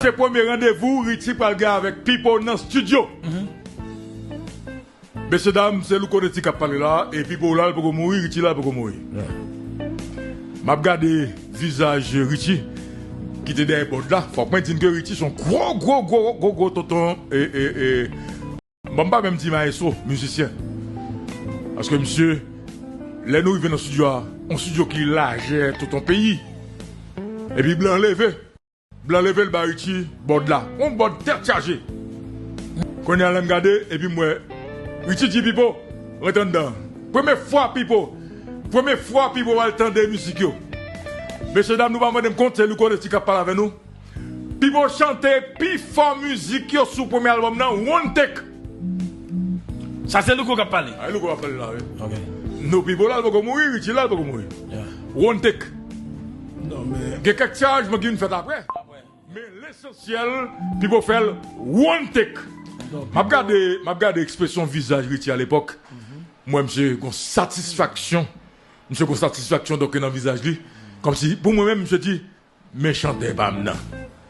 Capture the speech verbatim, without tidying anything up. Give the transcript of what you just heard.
Se premye randevou Richie pral gen avèk Pipo nan studio. Mesye dam, se Louko Neti k ap pale la, e Pipo la, l poko mouri, Richie la, l poko mouri. M ap gade vizaj Richie ki te dèyè bòd la. Fòk mwen di n ke Richie se yon gwo, gwo, gwo, gwo, gwo tonton. E, e, e, bon, m pa menm di mayestwo, mizisyen. Paske misye, lè nou rive nan studio a, yon studio ki lajè tout yon peyi. Epi blan leve. Blan leve l ba Richie bòd la. Yon bòd tèt chaje. Kounye a lè m gade, epi m wè Richie di Pipo, rete anndan. Premye fwa Pipo, premye fwa Pipo al tande mizik yo. Mesye dam, nou pa mande m kont, se Louko Neti k ap pale avè nou. Pipo chante pi fò mizik yo sou premye albòm nan, one take. Sa se Louko k ap pale. A, Louko k ap pale la, wi. Ok. Nou, Pipo la, l poko mouri, Richie la, l poko mouri. Yeah. One take. Non, men gen kèk ti aranjman ki vin fèt apre. Men lesansyèl, Pipo fè l one take. M ap gade, m ap gade ekspresyon vizaj Richie alepòk. M wè misye gon satisfaksyon. Misye gon satisfaksyon, donk, nan vizaj li. Kòmsi, pou mwen menm, misye di, men chantè pa m nan.